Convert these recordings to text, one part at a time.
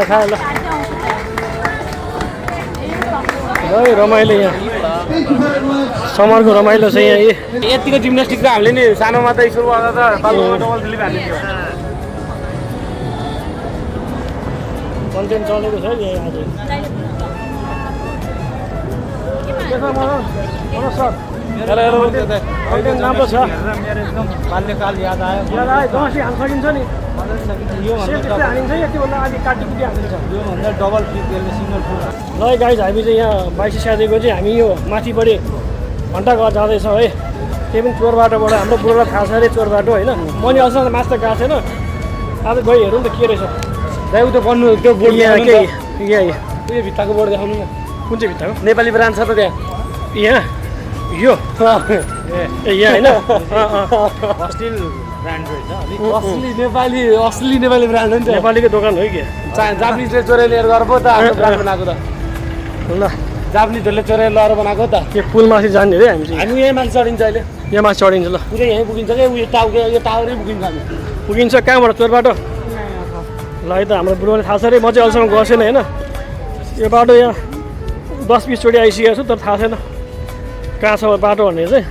खाए ल रमाइलो यहाँ समरको रमाइलो छ यहाँ यतिको जिम्नास्टिक त हामीले नि सानोमा त स्कुल गर्दा त बालुवामा डबल स्लिप हाल्थ्यो कन्टेन्ट चलेको छ नि यहाँ आज सर कन्टेन्ट राम्रो छ बाल्यकाल याद आयो दसैँ हाल्न सकिन्छ नि हालिन्छ यतिभन्दा अलिक काटिकुटी हालिन्छ योभन्दा डबल फ्लिप गर्ने सिङ्गल फुल ल गाइज हामी चाहिँ यहाँ बाइसी साथीको चाहिँ हामी यो माथिपट्टि घन्टाघर जाँदैछौँ है त्यही पनि चोर बाटोबाट हाम्रो बुढोलाई थाहा छ अरे चोर बाटो होइन मैले अझसम्म मास त गएको छैन आज गइ हेरौँ नि त के रहेछ दाइ उ त बन्नु त्यो बोर्ड यहाँ उयो भित्ताको बोर्ड देखाउनु न कुन चाहिँ भित्ताको नेपाली ब्रान्ड छ त त्यहाँ यहाँ यो ए यहाँ होइन हस्टिल ब्रान्ड रहेछ असली नेपाली ब्रान्ड हो नि त नेपालीको दोकान हो कि जापानिजले चोरेर लिएर गएर पो त आफ्नो ब्रान्ड बनाएको त ल जापानिजहरूले चोरेर लगाएर बनाएको त यो पुलमाथि जाने अरे हामी चाहिँ हामी यहीँ माथि चढिन्छ अहिले यहाँ माथि चढिन्छ ल पुरै यहीँ पुगिन्छ क्या उयो यो टावरै पुगिन्छ हामी पुगिन्छ कहाँबाट चोर बाटो ल है त हाम्रो बुढोले थाहा छ अरे म चाहिँ अहिलेसम्म गएको छैन होइन यो बाटो यहाँ 10-20 चोटि आइसकेको छु तर थाहा छैन कहाँ छ बाटो भन्ने चाहिँ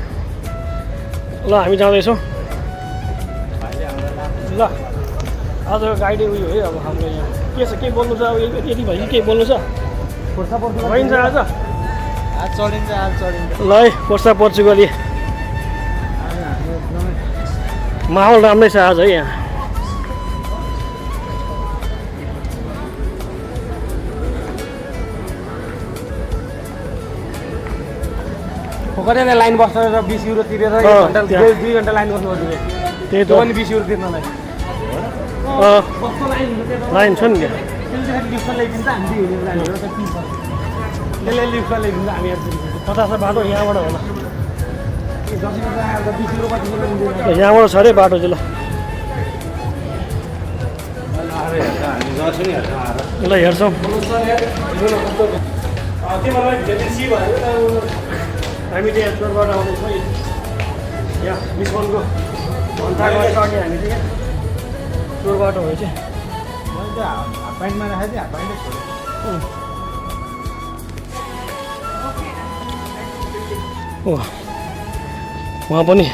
ल हामी जाँदैछौँ ल आजको गाइडै उयो है अब हाम्रो यहाँ के छ के बोल्नु छ अब यति भएपछि के बोल्नु छ भइन्छ आज चढिन्छ ल है पर्सा पोर्चुगली माहौल राम्रै छ आज है यहाँ फोकरेर लाइन बस्छ र 20 युरो तिरेर 1 घन्टा 2 घन्टा लाइन बस्नु पर्छ त्यही त पनि 20 युरो तिर्नलाई लाइन छ नि कता छ बाटो यहाँबाट होला यहाँबाट छ अरे बाटो चाहिँ ल हेर्छौँ हामी चाहिँ यहाँ चोरबाट आउँदैछौँ यहाँ मिसनको घन्टाघर चढ्ने हामी चाहिँ यहाँ चोर बाटो हो चाहिँ हाफ प्यान्टमा राखेको थिएँ हाफ प्यान्टै छोडेँ ओ उहाँ पनि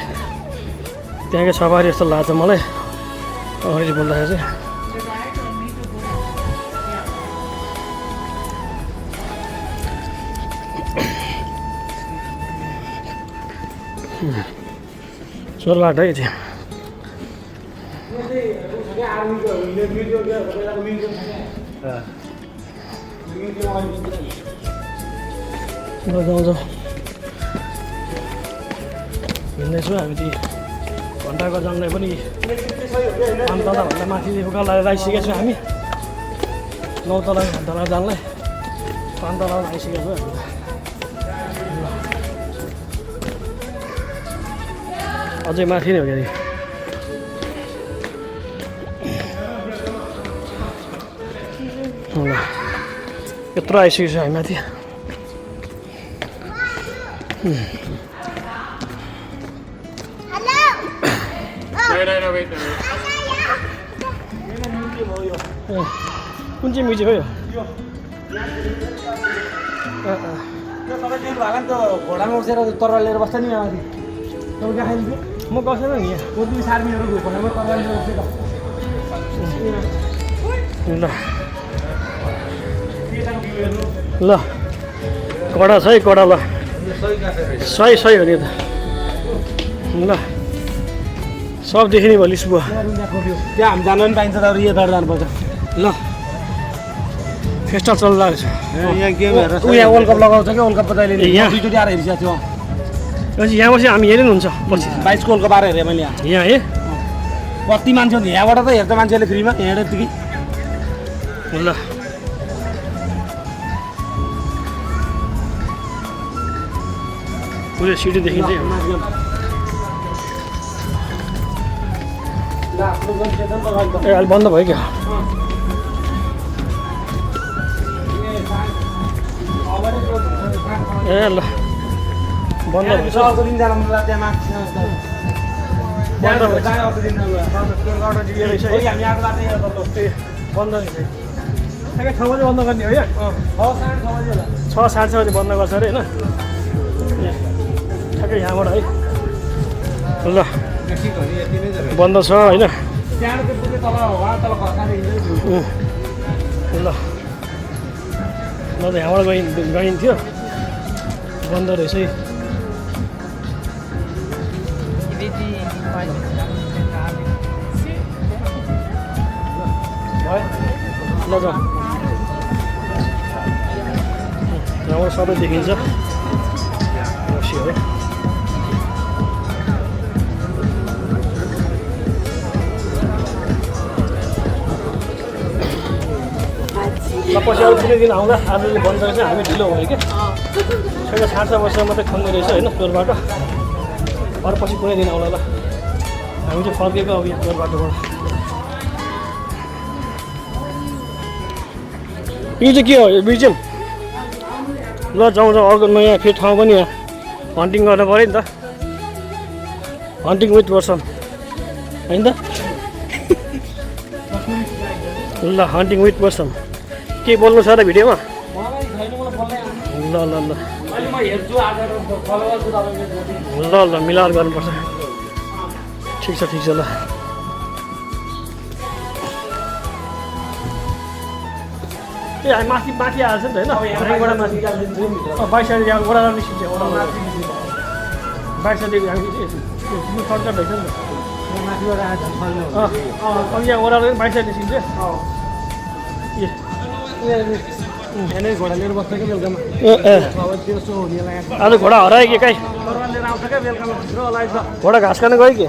त्यहाँकै सवारी जस्तो लाग्छ मलाई अगाडि बोल्दाखेरि चाहिँ चोर बाटो है थियो जाउँ हिँड्दैछौँ हामी चाहिँ घन्टाको जङ्गलै पनि 5 तलाभन्दा माथि उकालो आइसकेको छौँ हामी 9 तला घन्टामा जानलाई 5 तलामा आइसकेको छौँ हामी अझै माथि नै हो कि ल यत्रो आइसकेको छ हामी माथि कुन चाहिँ म्युजिक हो यो घोडामा उठेर तरवार लिएर बस्छ नि यहाँ माथि म गएको छैन नि यहाँ पोर्तुगिज आर्मीहरू घोडामा तरवार लिएर बसेको ल कडा छ है कडा ल सही हो नि त ल सब देखिने भयो लिस बुवा त्यहाँ हामी जानु पनि पाइन्छ तर यो तर जानुपर्छ ल फेस्टा चलिरहेको छ यहाँ गेम हेरेर यहाँ वर्ल्ड कप लगाउँछ क्या वर्ल्ड कप पछाडि यहाँ दुईचोटि आएर हेरिसकेको थियो यहाँ बसी हामी हेर्नु हुन्छ पछि 22 वर्ल्ड कप आएर हेरेँ मैले यहाँ है कति मान्छे हुन्छ यहाँबाट त हेर्छ मान्छेले फ्रीमा हेरेर त्यति ल पुरै सिटी देखिन्छ ए अहिले बन्द भयो क्या ए ल बन्द भएछ अर्को दिन जानु मलाई त्यहाँ माथि बन्द भएछ अर्को दिन के रहेछ है हामी आएको बाटो यहाँ बन्द रहेछ ठ्याक्कै 6 बजे बन्द गर्ने हो या 6 साढे 6 बजे बन्द गर्छ अरे होइन ठ्याक्कै यहाँबाट है ल बन्द छ होइन ल म त यहाँबाट गइन्थ्यो बन्द रहेछ है ल जाउँ यहाँबाट सबै देखिन्छ है ल पछि अब कुनै दिन आउँदा आजले बन्द रहेछ हामी ढिलो भयो क्या 6:30 वर्ष मात्रै खोल्ने रहेछ होइन टोलबाट अरू पछि कुनै दिन आउला ल हामी चाहिँ फर्केको अब यहाँ टोलबाटोबाट यो चाहिँ के हो यो म्युजियम ल जाउँ जाउँ अर्को नयाँ फेरि ठाउँ पनि यहाँ हन्टिङ गर्नु पऱ्यो नि त हन्टिङ विथ वर्सन होइन त ल हन्टिङ विथ वर्सन के बोल्नु छ र भिडियोमा ल ल ल ल ल मिलाएर गर्नुपर्छ ठिक छ ल ए हामी माथि माथि आएछ नि त होइन माथि बाइक साइड यहाँ ओह्रालो निस्किन्छ ओह्रालो बाइक साइड हामी सर्टकट रहेछ नि त अब यहाँ ओह्रालो बाइक साइड निस्किन्छ घोडा लिएर बस्छ क्या बेलुकामा आज घोडा हरायो कि कहीँ लिएर आउँछ क्या बेलुकामा घोडा घाँस खान गयो कि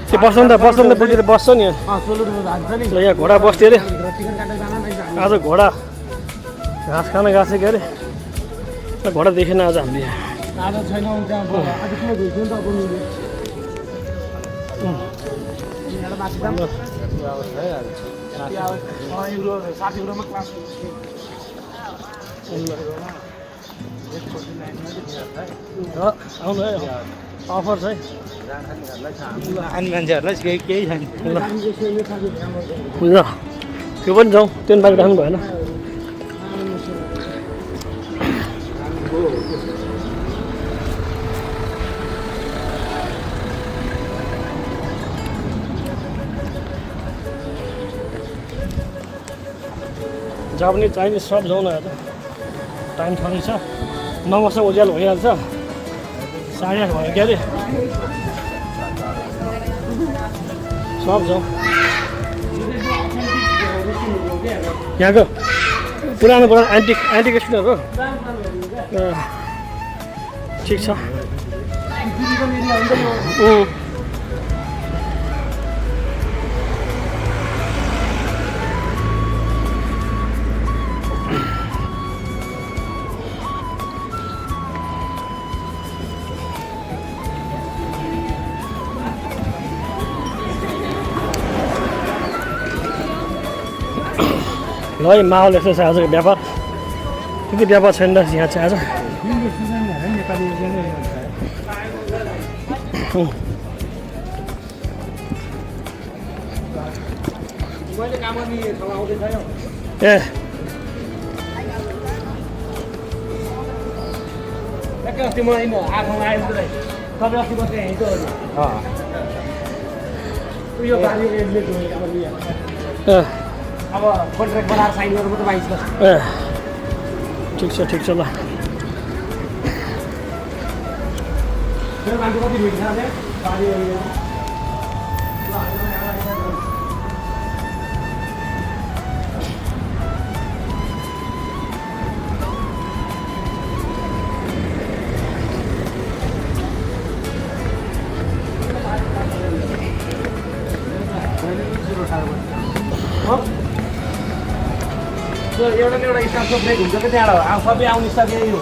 त्यो बसन्त पुगेर बस्छ नि ल यहाँ घोडा बस्थ्यो अरे आज घोडा घाँस खान गएको छ कि अरे घोडा देखेन आज हामीले आउनु है अफर छ है अनि मान्छेहरूलाई केही छैन ल त्यो पनि जाउँ त्यो पनि बाइक राख्नु भएन जापानिज चाइनिज सब जाउँ न टाइम थोरै छ 9 बजीसम्म उज्यालो भइहाल्छ 8:30 भयो क्या अरे सब जाउँ यहाँको पुरानो एन्टिक स्टुडहरू ठिक छ ल है माहौल यस्तो छ आजको व्यापार त्यति व्यापार छैन यहाँ चाहिँ आज ए अस्ति म आँखामा आएँ तपाईँ अस्ति बस्ने हिँड्छ उयो अब कन्ट्र्याक्ट बनाएर साइन गर्नु मात्रै बाइक छ ए ठिक छ ल मान्छे कति भिड छ एउटा न एउटा स्टाफको ब्रेक हुन्छ क्या त्यहाँबाट सबै आउने स्टाफ यही हो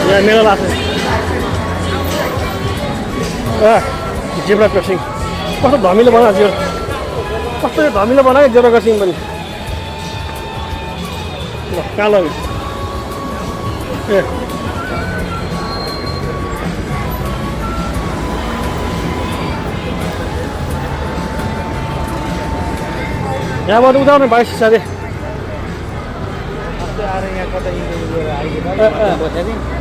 यहाँ मेला लाग्छ जेब्रा क्रसिङ कस्तो धमिलो बनाएको थियो कस्तो धमिलो बनायो जेब्रा क्रसिङ पनि ल कहाँ लग्यो ए यहाँबाट उदाउने बाइस साथी आएर यहाँ कतै आइदिनु